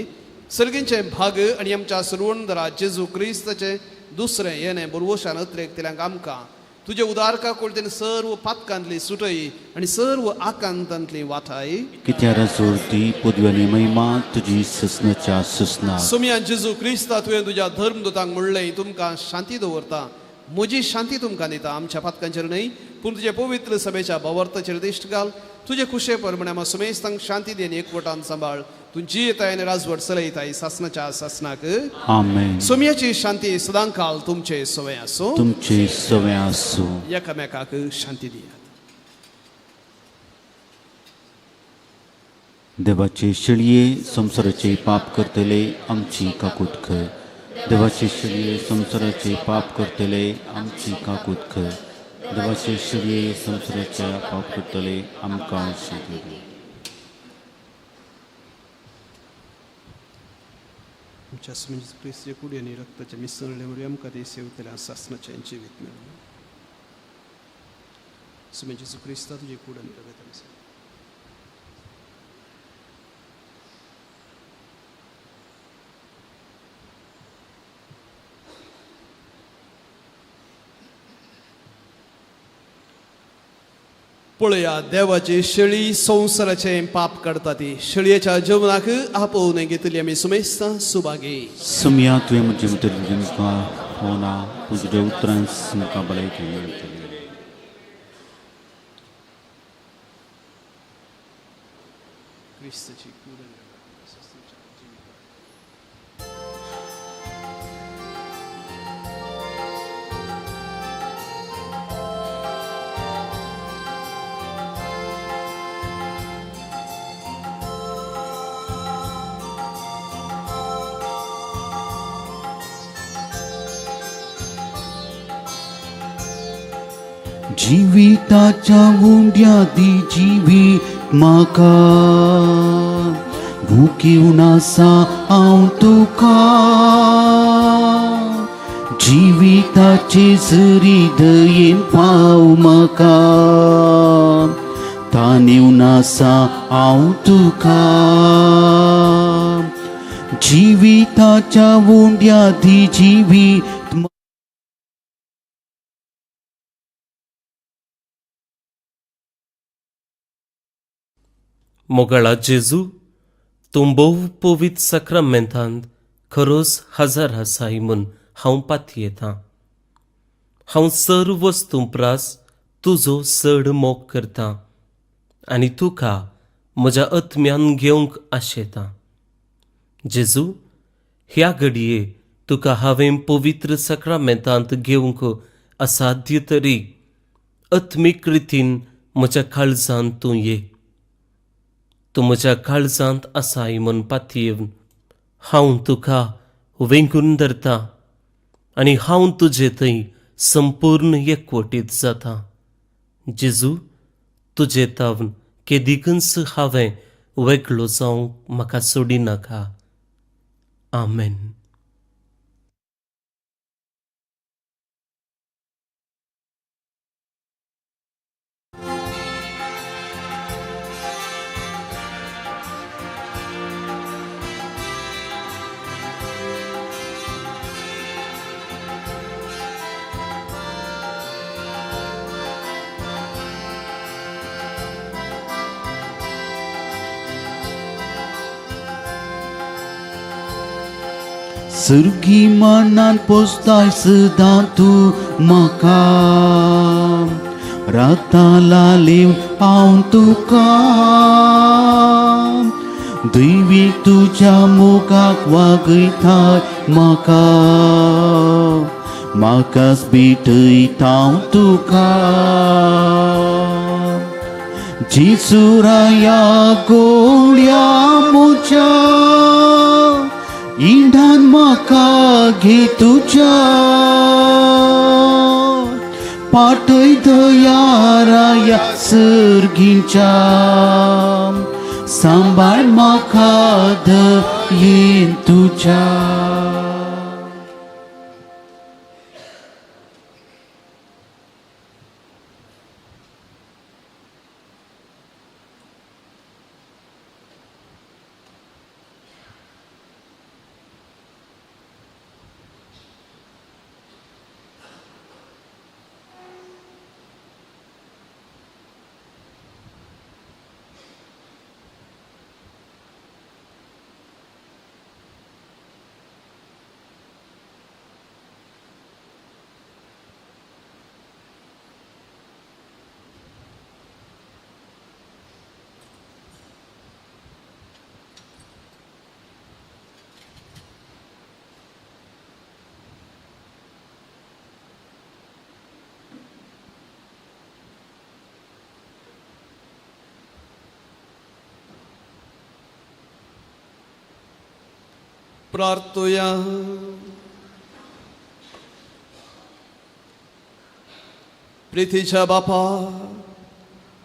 सर्गींचे भाग आनी आमच्या सर्वंदरा जेजू क्रिस्ताचें दुसरें येणें बरवशान अत्रेक आमकां तुजे उदार काकुळतेन सर्व पातकांतली सुटय आनी सर्व आकांतांतली वाठाय. कित्यार जोडती पदव्यानी महिमा तुजी ससनाच्या ससना. सोमया जेजू क्रिस्ता तुवें तुज्या धर्मदूतांक म्हणलें तुमकां शांती दवरता, म्हजी शांती तुमकां दिता. आमच्या पातकांचेर न्हय पूण तुजे पवित्र सभेच्या भावार्थाचेर दिश्ट घाल. तुजे खुशे प्रमाणे आमकां सुमेस्तांक शांती दी आनी एकवटान सांबाळ. तूं जियेताय आनी राजवट चलयताय सासनाच्या सासनाक. आमेन. सोमयाची शांती सदांकाल तुमचे सवय आसूं. तुमचे सवय आसूं. एकामेकाक शांती दियात. देवाचे शेळये संवसाराचे पाप करतले आमची काकूत कर. देवाचे शेळये संवसाराचे पाप करतले आमची काकूत कर. देवाचे शेळये संवसाराचे पाप करतले आमकां शांती दी. आमच्या जेजू क्रिस्ताचे कुडी आनी रक्ताचे मिसळले वरवीं आमकां ते सेवतल्या सासनाचें जिवीत मेळूं. सुमे जेजू क्रिस्ता तुजी कूड आनी रगत मिसळ. पळया देवाची शेळी संवसाराचें पाप काडटा ती. शेळयेच्या जेवणाक आपोवन घेतली आमी सुमेस्तां सुभागी. सुमया तुवें म्हजे भितर तुमकां होना पूण तुज्या उतरान म्हाका भलायकी मेळटली. क्रिस्ताची कूड आनी जिवीत. जिविताच्या उंड्या दी जिवीत म्हाका, भुकेवन आसा हांव तुका. जिविताचे जरी दयेन पाव म्हाका, तानेवन आसा हांव तुका. जिविताच्या उंड्या दी जिवीत. मोगाळा जेजू, तूं भोव पवित्र साक्रामेंतांत खरोच हजर आसाय म्हूण हांव पातयेतां. हांव सर्व वस्तूं प्रास तुजो चड मोग करतां आनी तुका म्हज्या आत्म्यान घेवंक आशेतां. जेजू, ह्या घडये तुका हांवें पवित्र साक्रामेंतांत घेवंक असाध्य तरी आत्मीक रितीन म्हज्या काळजांत तूं ये. तूं म्हज्या काळजांत आसाय म्हूण पातयेवन हांव तुका वेंगून धरतां आनी हांव तुजे थंय संपूर्ण एकवटीत जाता. जेजू, तुजे तावन केदिकूच हांवें वेगळो जावंक म्हाका सोडिनाका. आमेन. सर्गी मनान पोसताय सदां तूं म्हाका, रातां लालेवन हांव तुका. दैवी तुज्या मोगाक वागयताय म्हाका, म्हाकाच भेटयता तुका जेजुराया गोळ्या म्हज्या इंडान म्हाका घे तुज्या पाटय दयाराया सर्गींच्या सांबाळ म्हाका दयेन तुज्या. प्रार्थुया. प्रितीच्या बापा,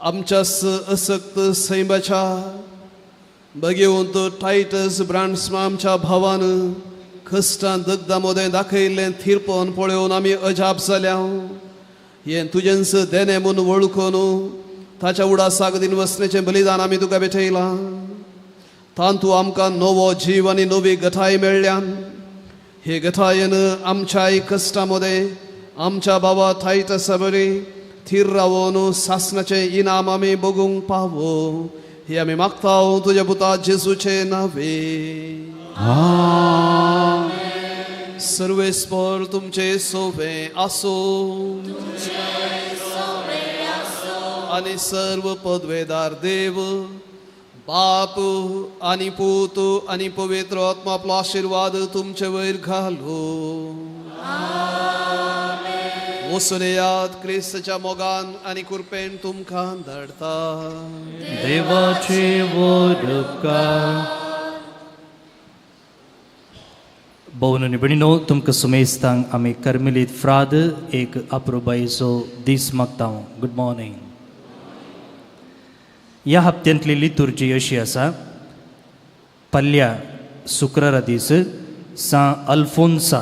आमच्या असक्त सैमाच्या भगेवंत टायटस ब्रांड्समा आमच्या भावान कश्टान दगदा मोदें दाखयल्लें थिरपण पळोवन आमी अजाप जाल्या. हें तुजेंच देणें म्हूण वळखून ताच्या उडासाक दिन वसणेचें बलिदान आमी तुका भेटयलां. तांतू आमकां नवो जीव आनी नवी गठाय मेळ्ळ्यान हे गठायेन आमच्याय कश्टां मदें आमच्या बाबा टायटसा बरी थीर रावोन सासणाचें इनाम आमी बगूंक पावो हे आमी मागता तुज्या पुता जेजूचे नावे. सर्वेस्पर तुमचे सोवे आसूं आनी सर्व पदवेदार देव बाप आनी पूत आनी पवित्र आत्मा आपलो आशिर्वाद तुमचे वयर घालो. वचून येयात क्रिस्ताच्या मोगान आनी कृपेन तुमकां धाडटा. देवाचे व्हड उपकार. भोवन आनी भयणीनो, तुमकां सुमेस्तांक आमी कर्मेलीत फ्राद एक अप्रुबायेचो दीस मागता. Good morning. ह्या हप्त्यांतली लितुर्जी अशी आसा. पल्ल्या शुक्रारा दीस सां अल्फोन्सा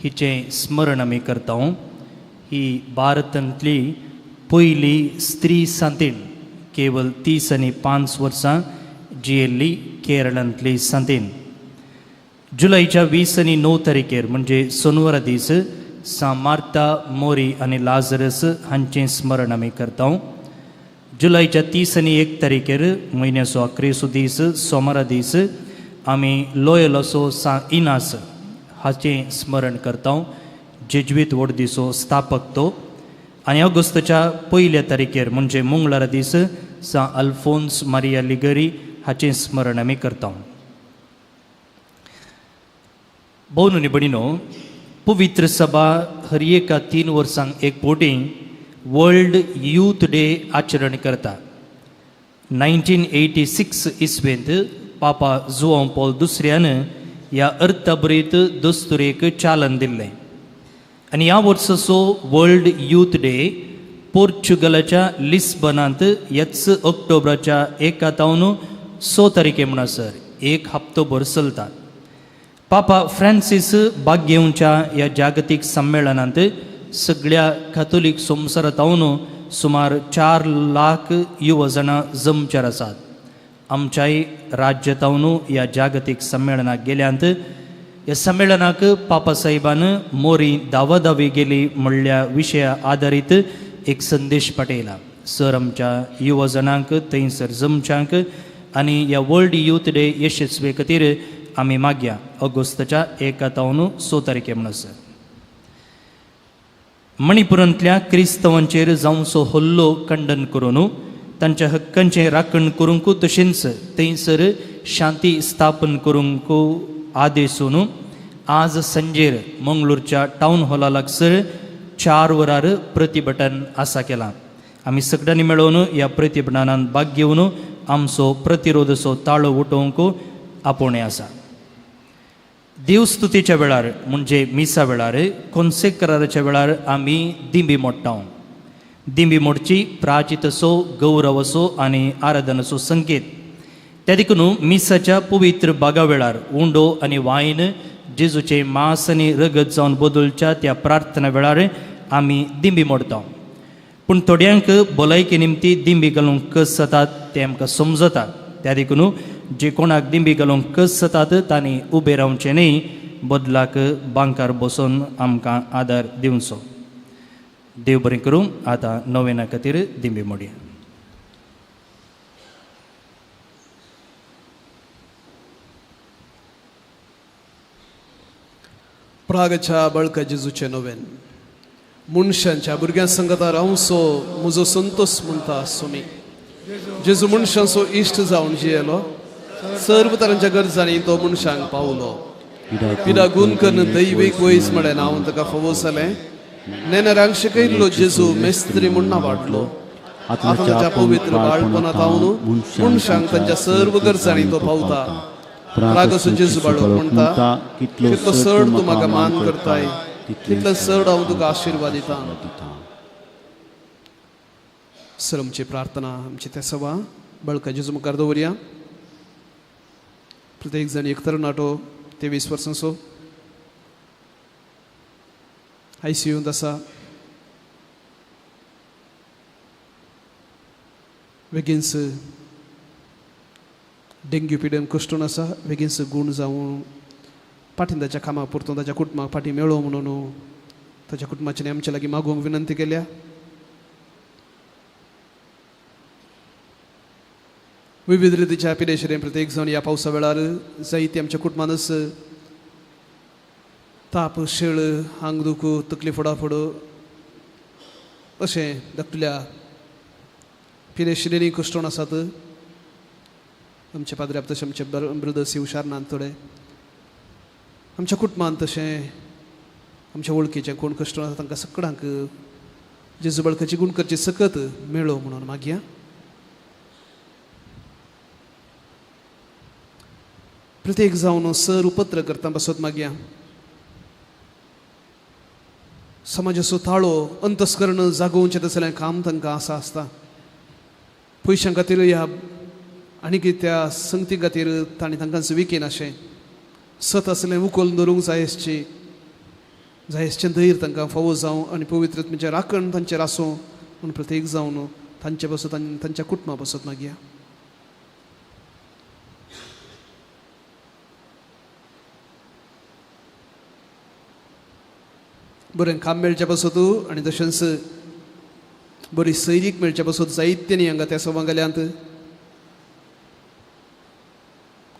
हिचें स्मरण आमी करता. ही भारतांतली पयली स्त्री सांतीण, केवल 30 आनी 5 वर्सां जियेल्ली केरळांतली सांतीण. जुलयच्या 20 आनी 9 तारखेर म्हणजे सोनवारा दीस सां मार्ता मोरी आनी लाजरस हांचें स्मरण आमी करता. जुलयच्या 30 आनी 1 तारखेर म्हयन्याचो अकरेचो दीस सोमारा दीस आमी लोयलाचो सां इनास हाचें स्मरण करता. जेज्वीत वडदीचो स्थापक तो. आनी ऑगस्टाच्या 1 तारखेर म्हणजे मंगळारा दीस सां अल्फोन्स मारिया लिगरी हाचें स्मरण आमी करता. भोवन आनी भयणीनो, पवित्र सभा हर एका 3 वर्सांक एक फावटी वर्ल्ड यूथ डे आचरण करता. 1986 इस्वेंत पापा जुआंव पॉल दुसऱ्यान ह्या अर्थभरीत दस्तुरेक चालन दिल्लें आनी ह्या वर्साचो वर्ल्ड यूथ डे पोर्चुगलाच्या लिस्बनांत ह्याच ऑक्टोबराच्या 1 तावन 6 तारखे म्हणसर एक हप्तोभर चलता. पापा फ्रांसीस भाग घेवच्या ह्या जागतीक संमेलनांत सगळ्या कॅथोलीक संवसारांत सुमार 4 लाख युवजणां जमचेर आसात. आमच्याय राज्यातावन ह्या जागतीक संमेलनाक गेल्यांत. ह्या संमेलनाक पापा साहेबान मोरी दावादावी गेली म्हणल्या विशया आदारीत एक संदेश पाठयला. सर आमच्या युवजणांक थंयसर जमच्यांक आनी ह्या वर्ल्ड यूथ डे यशस्वी खातीर आमी मागया ऑगस्टाच्या 1 तावन 6 तारखे म्हणसर. मणिपुरांतल्या क्रिस्तांवांचेर जावचो हल्लो खंडन करून तांच्या हक्कांचें राखण करूंक तशेंच थंयसर शांती स्थापन करूंक आदेशून आज संजेर मंगळूरच्या टावन हॉला लागसर 4 वरार प्रतिभटन आसा केलां. आमी सगळ्यांनी मेळोवन ह्या प्रतिभटनान भाग घेवन आमचो प्रतिरोधाचो ताळो उठोवंक आपोवणें आसा. देवस्तुतीच्या वेळार म्हणजे मिसा वेळार कोन्सेकराच्या वेळार आमी दिंबी मोडटा. दिंबी मोडची प्राचितसो गौरवसो आनी आराधनाचो संकेत. त्या देखून मिसाच्या पवित्र बागा वेळार उंडो आनी वायन जेजूचे मांस आनी रगत जावन बदलच्या त्या प्रार्थना वेळार आमी दिंबी मोडटा. पूण थोड्यांक भलायके निमती दिंबी घालूंक कस जातात तें आमकां समजता. त्या देखून जे कोणाक दिंबी घालूंक कस जातात तांणी उबें रावचें न्हय, बदलाक बांकार बसून आमकां आदार दिवचो. देव बरें करूं. आतां नोवेना खातीर दिंबी मोडया. प्रागच्या बळका जेजूचें नोवेन. मनशांच्या भुरग्यां संगता रावचो म्हजो संतोष म्हणटा स्वामी. जेजू मनशांचो इश्ट जावन जियेलो, सर्व तरांच्या गरजांनी तो मनशांक पावलो. पिडा गुण करून दैवीक वयस म्हळें नांव ताका फावो जालें. नेणाऱ्यांक शिकयल्लो जेजू मेस्त्री म्हूण नांवाडलो. आतां ताच्या पवित्र बाळपणांत हांव मनशांक तांच्या सर्व गरजांनी तो पावता. प्रागसो जेजू बाळक म्हणटा, कितलो चड तूं म्हाका मान करताय तितलो चड हांव तुका आशिर्वाद दिता. सर आमची प्रार्थना आमची ते सभा बळका जेजू मुखार दवरया. प्रत्येक जाण एक तरणाटो 23 वर्सांचो आयसीयूंत आसा. बेगीनच डेंग्यू पिडेन कश्टून आसा. बेगीनच गूण जावन फाटीं ताच्या कामाक परतून ताच्या कुटुंबाक फाटीं मेळो म्हणून ताच्या कुटुंबाच्यान आमच्या लागीं मागूंक विनंती केल्या. विविध रितीच्या पिडेशरें प्रत्येक जावन ह्या पावसा वेळार जायते आमच्या कुटुंबानच ताप, शेळ, आंग दुखू, तकली फोडाफोड अशें धाकटुल्या पिडेशिरेंनी कश्टून आसात. आमचे पाद्रे तशें आमचे ब्रदर्स हुशार नात थोडे. आमच्या कुटुंबान तशें आमच्या वळखीचें कोण कश्टून आसा तांकां सगळ्यांक जेजू बळकाची गुण करची सकत मेळो म्हणून मागया. प्रत्येक जावन सर उपत्र करता बसत मागया. समाजाचो ताळो अंतस्करण जागोवचें तसलें काम तांकां आसा आसता. पयशां खातीर ह्या आनी त्या संगती खातीर तांणी तांकां विकीन अशें सत आसलें उखलून धरूंक जायसची जायसचें धैर्य तांकां फावो जावं आनी पवित्र आत्म्याचें राखण तांचेर आसूं म्हूण प्रत्येक जावन तांचे बसत आनी तांच्या कुटुंबा बसत मागया. बरें काम मेळचे पासत आनी तशेंच बरी सैरीक मेळचे पासत जायते न्ही हांगा त्या सभां गेल्यांत.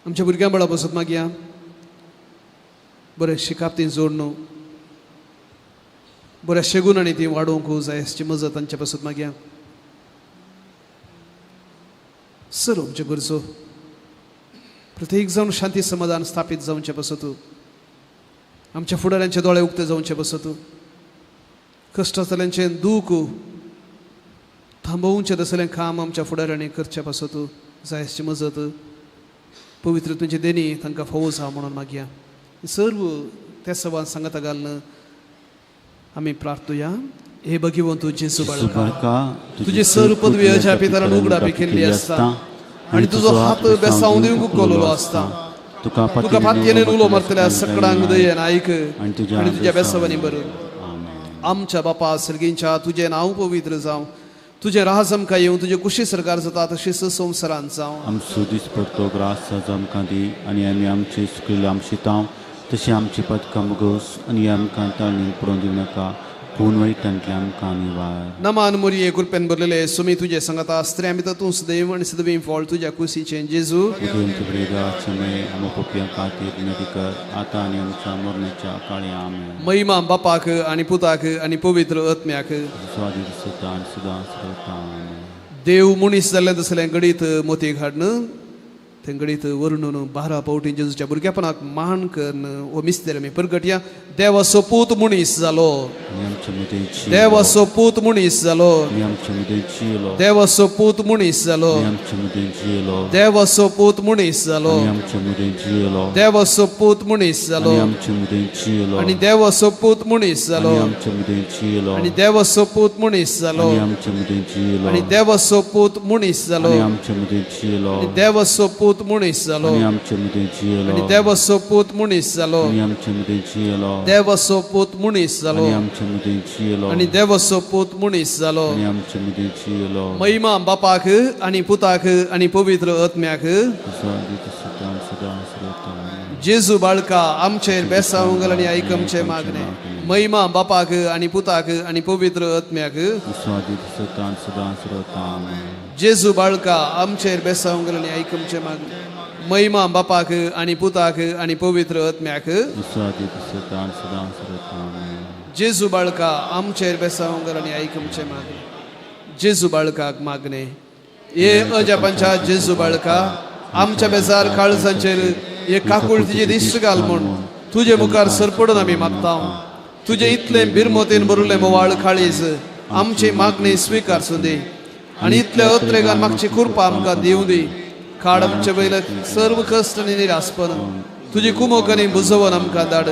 आमच्या भुरग्यां बळा बसत मागया. बरें शिकाप ती जोड न्हू बऱ्या शेगून आनी ती वाडोवंक जाय हाची मजत तांचे पासत मागया. सर आमच्यो गरजो प्रत्येक जावन शांती समाधान स्थापीत जावचे पासत, आमच्या फुडाऱ्यांचे दोळे उक्ते जावचे पासत, कश्ट आसतल्यांचें दूख थांबोवचें तसलें काम आमच्या फुडाऱ्यांनी करचे पासत जाय हाची मजत पवित्र तुमची देणी तांकां फावो जावं म्हणून मागया. सर्व त्या सभान सांगाता घालून आमी प्रार्थुया. हे भगवंत जेजू बाळका, तुजे सर्व पदवी अज्या पितरान उगडापी केल्ली आसता आनी तुजो हात बेसांव दिवंक उखललो आसता. तुका फातयेन उलो मारतल्या सगळ्यांक दयेन आयक आनी तुज्या बेसावांनी बरोवन. आमच्या बापा सर्गींच्या तुजें नांव पवित्र जावं, तुजें राज आमकां येवं, तुजें कुशी सरकार जाता तशीच संवसारांत जावं. आमचो दिसपडतो ग्रास आज आमकां दी आनी आमी आमचे चुकिल्ले आमशितां तशें आमची पदकां मुगोस आनी आमकां ताळणी पडोवन दिवं नाका, पूण वयटांतल्या आमकां निवार. नमान मोरये कृपेन भरलेले सुमी तुजे सांगता, स्त्रियां भितर तूं सदैव आनी सदैव फळ तुज्या कुशीचें जेजू. आतां आनी आमच्या मरणाच्या काळी. आमेन. महिमा बापाक आनी पुताक आनी पवित्र आत्म्याक. देव मनीस जाल्लें तसलें घडीत मोती हाडून थंगडीत वर्णून 12 पावटी जेजूच्या भुरगेपणाक मान करून हो मिस्तेर आमी परगटया. देवाचो पूत मनीस जालो, देवाचो पूत मनीस जालो, देवाचो पूत मनीस जालो, देवाचो पूत मनीस जालो, देवाचो पूत मनीस जालो, आनी देवाचो पूत मनीस जालो, आनी देवाचो पूत मनीस जालो, आनी देवाचो पूत मनीस जालो, आनी देवाचो पूत मनीस जालो, आनी देवाचो पूत मनीस जालो, देवाचो पूत मनीस जालो, आनी देवाचो पूत मनीस जालो. महिमा बापाक आनी पुताक आनी पवित्र आत्म्याक. जेजू बाळका आमचेर बेसावंक आनी आयकमचे मागणे. महिमा बापाक आनी पुताक आनी पवित्र आत्म्याक. जेजू बाळका आमचेर बेसावंक आनी आयकमचे मागणे. महिमा बापाक आनी पुताक आनी पवित्र आत्म्याक. जेजू बाळका आमचेर बेसावंक आनी आयकमचे मागणे. जेजू बाळकाक मागणे. हे अजापांच्या जेजू बाळका आमच्या बेजार काळजांचेर एक काकुळतीची दिश्ट घाल म्हूण तुजे मुखार सरपडून आमी मागता. तुजे इतलें बिरमोतीन भरुल्लें बोवाळ काळीज आमची मागणी स्विकारसूं दी आनी इतले अत्रेगान मागची कृपा आमकां दिवं दी. काड आमचे वयले सर्व कश्ट आनी निरासपण तुजी कुमोक आनी बुजोवन आमकां धाड.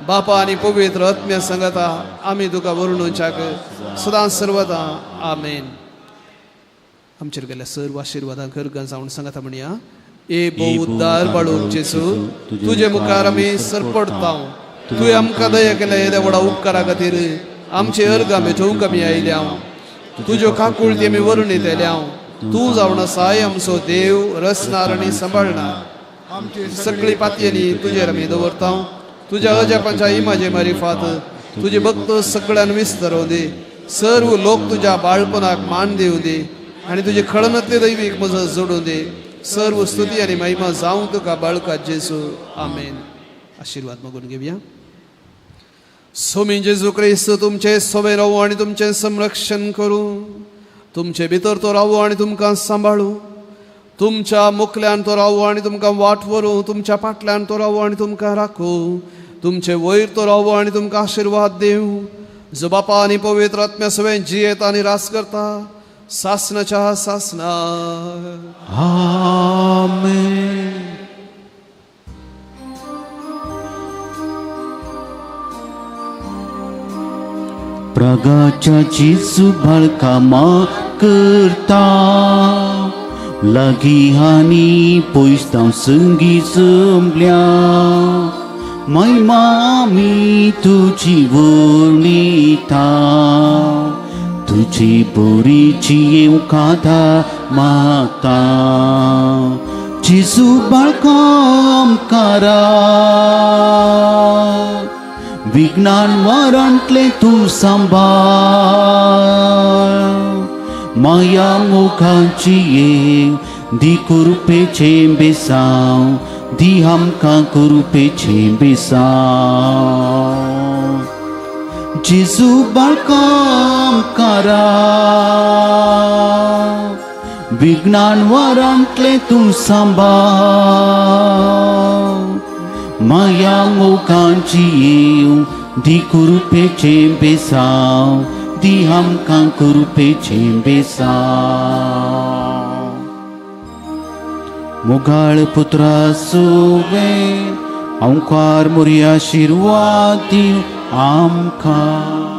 बापा आनी पवित्र आत्म्या सांगता आमी तुका वर्णुच्याक सदां सर्वदा. आमेन. आमचेर गेल्ल्या सर्व आशिर्वादां करगां जावन सांगता म्हणया. ए भोव बाळूक जेजू तुजे मुखार आमी सरपडता. तुवें आमकां दया केल्या येद्या व्हडा उपकारा खातीर आमचे अर्गां भेटोवंक आमी आयल्या. तुज्यो काकुळती आमी वर्णीत आयल्या. तूं जावन आसाय आमचो देव, रचणार आनी सांबाळणार. सगळी पातयेनी तुजेर आमी दवरता. तुज्या अजापांच्या इमाजे मारिफात तुजे भक्त सगळ्यान विस्तारोवं दी. सर्व लोक तुज्या बाळपणाक मान दिवं दी आनी तुजे खळनातले दैवीक मजत जोडूं दी. सर्व स्तुती आनी महिमा जावं तुका बाळका जेजू. आमेन. आशिर्वाद मागून घेवया. स्वामी जेजू क्रिस्त तुमचे सोबे रावू आनी तुमचें संरक्षण करूं. तुमचे भितर तो रावू आनी तुमकां सांबाळूं. तुमच्या मुखल्यान तो रावू आनी तुमकां वाट व्हरूं. तुमच्या फाटल्यान तो रावू आनी तुमकां राखूं. तुमचे वयर तो रावू आनी तुमकां आशिर्वाद दिवं. जो बापा आनी पवित्र आत्म्या सवें जियेता आनी रास करता सासनाच्या सासना. आमेन. प्रगाच्या जेजू बाळका मा करता लागीं आनी पयस तांव संगी जमल्या. महिमा आमी तुजी वर्णिता तुजी बोरीची येवकादा मागता. जेजू बाळका आमकां विज्ञान वारांतलें तूं सांबाळ. माया मोगाची येव दी कुरुपेचें बेसांव दी आमकां कुरुपेचें बेसांव. जेजू बाळका आमकां विज्ञान वारांतलें तूं सांबाळ. माया मोगाची येव दी कुरुपेचें बेसांव दी आमकां कुरुपेचें बेसांव. मोगाळ पुत्रा सुवे ओंकार मोरी आशिर्वाद दिवं आमकां.